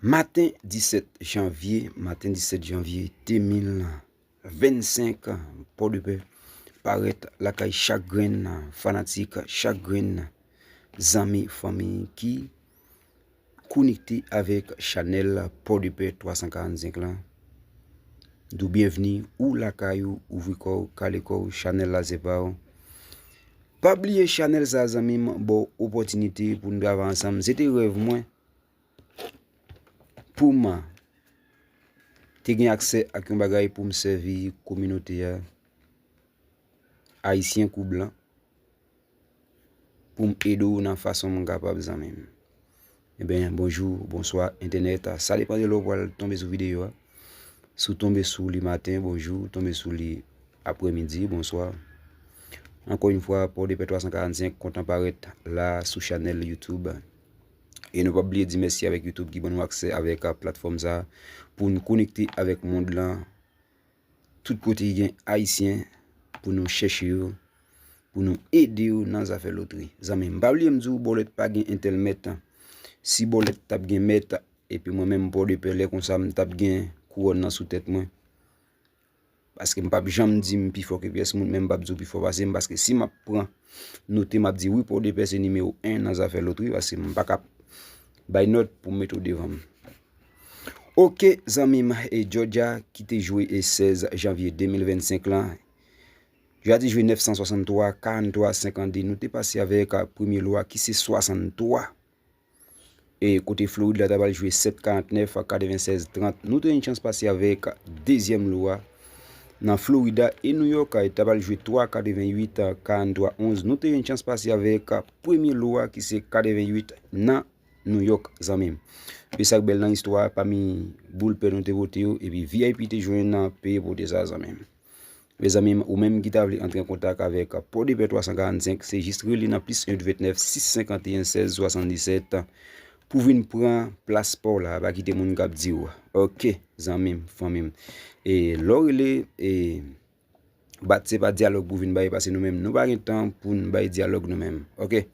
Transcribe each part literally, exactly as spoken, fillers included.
Maten disèt janvye, maten disèt janvye de mil vennsenk, Pòdepè parèt lakay chak grenn fanatik, chak grenn zanmi, fanmi ki konekte avèk chanèl Pòdepè twa san karannsenk lan. Di w byenvni, ou lakay ou, ouvri kò w, kale kò w, chanèl la se pa w. Pa bliye chanèl sa, zanmi m, ba w opòtinite pou n travay ansanm. Se te rèv mwen pou m te gen aksè ak yon bagay pou m sèvi kominote a, ayisyen kou blan, pou m ede w nan fason m kapab, zanmi m. Ebyen, bonjou, bonswa, entènèt. Sa depann de lè w pral tonbe sou videyo a. Si w tonbe sou li maten, bonjou, tonbe sou li aprèmidi, bonswa. Ankò yon fwa, Pòdepè twa san karannsenk kontan parèt la sou chanèl YouTube. E nou p ap bliye di mèsi avèk YouTube ki ban nou aksè avèk, a, platfòm sa a pou n konekte avèk mond lan, tout kote ki gen ayisyen, pou nou chèche yo, pou nou ede yo nan zafè lotri. Zanmi m, pa bliye m di w, bòlèt pa gen entèl mèt. Si bòlèt t ap gen mèt, epi mwen menm Pòdepè, lè konsa m t ap gen kouwòn nan sou tèt mwen. Paske m p ap janm di m pi fò ke pyès moun, men m p ap di w pi fò pase m, paske si m ap pran note, m ap di wi, Pòdepè se nimewo en nan zafè lotri, paske m pa ka bay nòt pou m mete w devan m. Oke, zanmi m, e Georgia ki te jwe e sèz janvye de mil vennsenk lan, Georgia te jwe nèf san swasanntwa, karanntwa, senkannde. Nou te pase avèk, a, premye lo a ki se swasanntwa. E kote Florid la ta pral jwe sèt karantnèf, katrevensèz trant. Nou te yon chans pase avèk dezyèm lo a. Nan Florida e New York, ta pral jwe twa katrevenwit, karanntwa onz. Nou te yon chans pase avèk premye lo a ki se katrevenwit nan New York, zanmi m. E sa k bèl nan istwa a, pami boul pè nou te pote yo, epi V I P te jwenn nan peye pote sa, zanmi m. Mezanmi, ou menm ki ta vle antre an kontak avèk Pòdepè twa san karannsenk, se jis rele nan plis en vennèf sis senkanteyen sèz swasanndisèt pou vin pran plas pa w la, pa kite moun k ap di w. Oke, zanmi m, fanmi m. E lè w rele, e bat se pa dyalòg pou vin bay, paske nou menm, nou pa gen tan pou n bay dyalòg nou menm. Oke?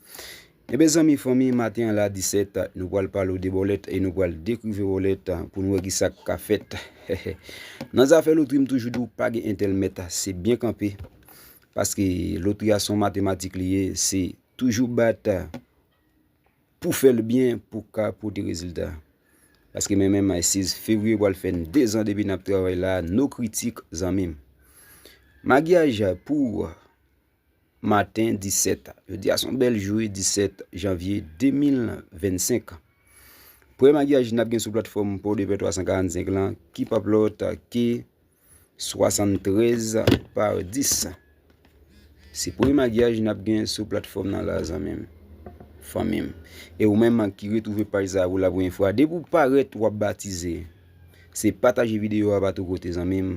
Ebyen, zanmi, fanmi, maten an la, disèt, nou pral pale w de bòlèt e nou pral dekrive bòlèt pou n wè ki sa k ka fèt. Nan zafè lotri, m toujou di w pa gen entèl mèt, se byen kanpe. Paske lotri a se yon matematik li ye, se toujou bat pou fè l byen, pou ka pote rezilta. Paske men menm, sèz fevriye pral fè n dezan depi n ap travay la, no kritik, zanmi m. Magyaj pou maten disèt. Jodi a se yon bèl jou, disèt janvye de mil vennsenk. Premye magyaj n ap gen sou platfòm Pòdepè twa san karannsenk lan, ki p ap lòt ke swasanntrèz pa dis. Se premye magyaj n ap gen sou platfòm nan la, zanmi m, fanmi m. E ou menm ki retwouve paj sa a pou la premye fwa, depi w parèt, w ap batize. Se pataje videyo a patou kote, zanmi m.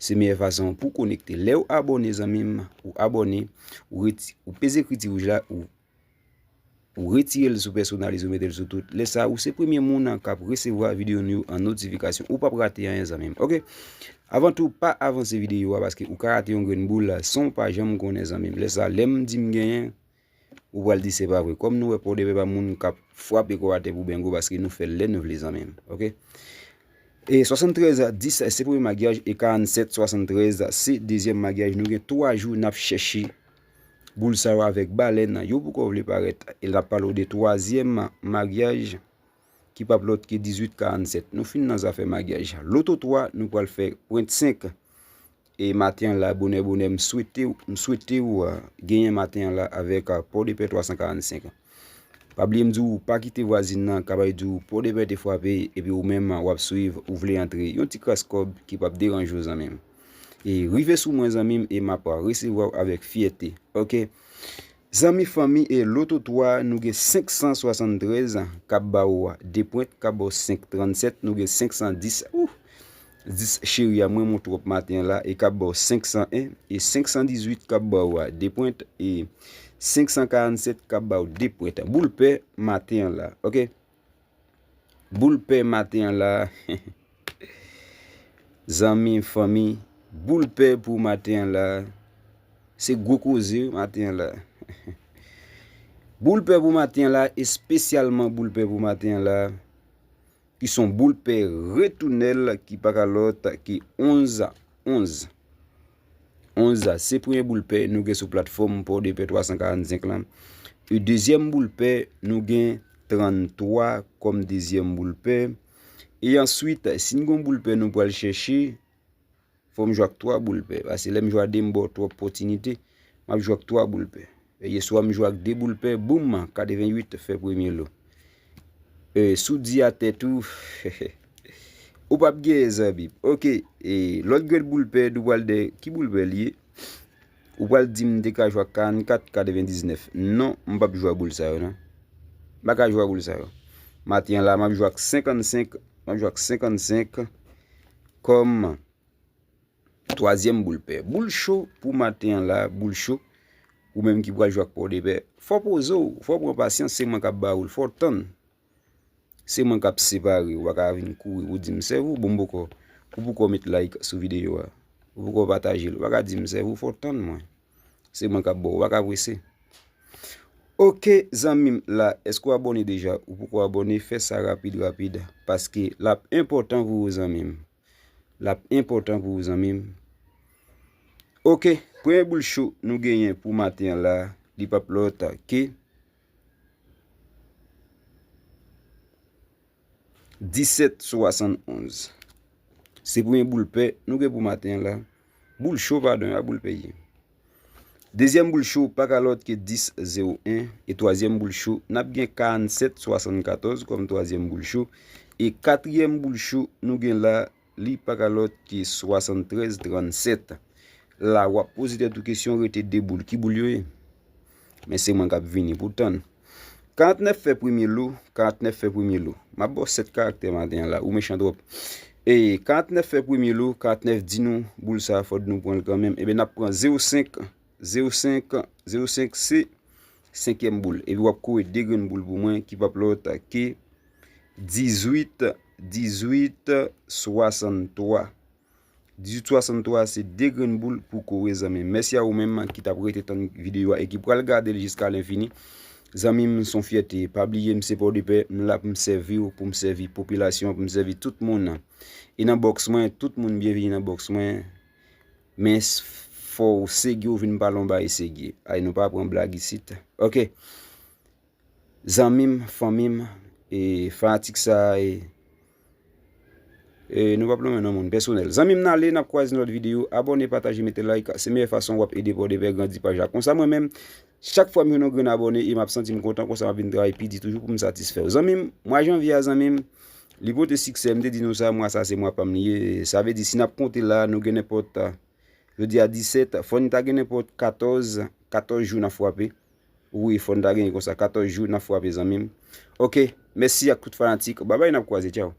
Se meyè fason pou w konekte. Lè w abòne, zanmi m, ou abòne, ou reti-, ou peze ekriti wouj la, ou, ou retire l sou pèsonalize, ou mete l sou tout. Lè sa a, ou se premye moun k ap resevwa videyo nou yo an notifikasyon. Ou p ap rate anyen, zanmi m. Oke? Avan tou, pa avanse videyo a, paske ou ka rate yon grenn boul san w pa janm konnen, zanmi m. Lè sa a, lè m di m genyen, ou pral di se pa vre. Kòm nou wè, Pòdepè pa moun k ap frape kò atè pou bengo, paske nou fè l lè nou vle, zanmi m. Oke? E swasanntrèz dis, se premye magyaj, e karannsèt swasanntrèz, se dezyèm magyaj. Nou gen twa jou n ap chèche boul sa yo avèk balèn, yo poko vle parèt. E l ap pale w de twazyèm magyaj, ki p ap lòt ke dizuit karannsèt. Nou fin nan zafè magyaj. Loto twa, nou pral fè pwent senk. E maten an la, bonè, bonè, m swete w, m swete w, a, genyen maten an la avèk, a, Pòdepè twa san karannsenk. Pa bliye m di w, pa kite vwazin nan ka bay di w Pòdepè te frape, epi ou menm, a, w ap swiv, ou vle antre. Yon ti kras kòb ki p ap deranje w, zanmi m. E rive sou mwen, zanmi m, e m ap resevwa w avèk fyète. Oke? Zanmi, fanmi, e loto twa, nou gen senk san swasanntrèz k ap ba w de pwent, k ap ba w senk trannsèt, nou gen senk san dis, ouh, dis cheri a, mwen renmen w twòp maten an la, e k ap ba w senk san en, e senk san dizuit k ap ba w de pwent, e senk san karannsèt k ap ba w de pwent. Boul pè maten an la, oke? Boul pè maten an la. Zanmi, fanmi, boul pè pou maten an la. Se gwo koze maten an la. Boul pè pou maten an la, espesyalman boul pè pou maten an la. Ki se yon boul pè retounèl ki pa ka lòt ki onz onz. Onz, se premye boul pè nou gen sou platfòm Port de Paix twa san karannsenk lan. E dezyèm boul pè, nou gen tranntwa kòm dezyèm boul pè. E answit, si n gen yon boul pè nou pral chèche, fò m jwe ak twa boul pè. Paske lè m jwe a de, m ba w twòp opòtinite. M ap jwe ak twa boul pè. E yèswa, m jwe ak de boul pè, boum, katreventuit fè premye lo. E, si w di a tèt ou, ou p ap genyen, zanmi m. Oke, e, lòt grenn boul pè, nou pral de ki boul pè li ye. Ou pral di m te ka jwe ak karannkat, katrevendiznèf. Non, m p ap jwe ak boul sa yo, non. M pa ka jwe ak boul sa yo. Maten an la, m ap jwe ak senkannsenk, m ap jwe ak senkannsenk kòm twazyèm boul pè. Boul cho pou maten an la, boul cho. Ou menm ki pral jwe ak Port de Paix, fò w poze w, fò w pran pasyans, se mwen k ap ba ou l, fò w tann. Se mwen k ap separe w, ou pa ka vin kouri pou di m sèvi w, bon, m poko, ou poko met like sou videyo a, ou poko pataje l, ou pa ka di m sèvi w, fò w tann mwen. Se mwen k ap ba w, ou pa ka prese. Oke, zanmi m la, èske w abòne deja? Ou poko abòne, fè sa rapid, rapid, paske l ap enpòtan pou ou, zanmi m. L ap enpòtan pou ou, zanmi m. Oke, premye boul cho nou genyen pou maten an la, li p ap lòt ke disèt swasannonz. Se premye boul pè nou gen pou maten an la. Boul cho, padon, a boul pè ye. Dezyèm boul cho pa ka lòt ke dis zewo en. E twazyèm boul cho, n ap gen karannsèt swasannkatòz kòm twazyèm boul cho. E katriyèm boul cho nou gen la, li pa ka lòt ke swasanntrèz trannsèt. La, w ap poze tèt ou kesyon, rete de boul. Ki boul yo ye? Men se mwen k ap vini pou tann. Karantnèf fè premye lo, karantnèf fè premye lo. M ap ba w sèt karaktè maten an la, ou mechan twòp. E karantnèf fè premye lo, karantnèf di nou, boul sa a fòk nou pran l kanmenm. Ebyen, n ap pran zewo senk, zewo senk, zewo senk se senkyèm boul. Epi w ap kore de grenn boul pou mwen ki p ap lòt ke dizuit, dizuit swasanntwa. Dizuit swasanntwa se de grenn boul pou kore, zanmi m. Mèsi a ou menm ki t ap rete tann videyo a e ki pral gade l jiska lenfini. Zanmi m, s on fyète. Pa bliye, m se Port de Paix, m la pou m sèvi w, pou m sèvi popilasyon an, pou m sèvi tout moun. E nan bòks mwen, tout moun byenvini nan bòks mwen. Men s-, fò w serye, w vin pale yon bagay serye. Ay, nou pa pran blag isit. Oke. Zanmi m, fanmi m, e fanatik sa a, e, e nou p ap lonmen non moun pèsonèl. Zanmi m, n ale, n ap kwaze nan lòt videyo. Abòne, pataje, mete like. Se meyè fason w ap ede Port de Paix grandi paj la. Konsa mwen menm, chak fwa m jwenn yon grenn abòne e m ap santi m kontan, konsa m ap vin travay pi di toujou pou m satisfè w. Zanmi m, mwa janvye a, zanmi m, li pote siksè, m te di nou sa, mwa sa se mwa pa m li ye. Sa vle di, si n ap konte la, nou gen nenpòt, jodi a disèt, fò n ta gen nenpòt katòz, katòz jou n ap frape. Wi, fò n ta genyen konsa katòz jou n ap frape, zanmi m. Oke, mèsi ak tout fanatik. Babay, n ap kwaze, tchaw.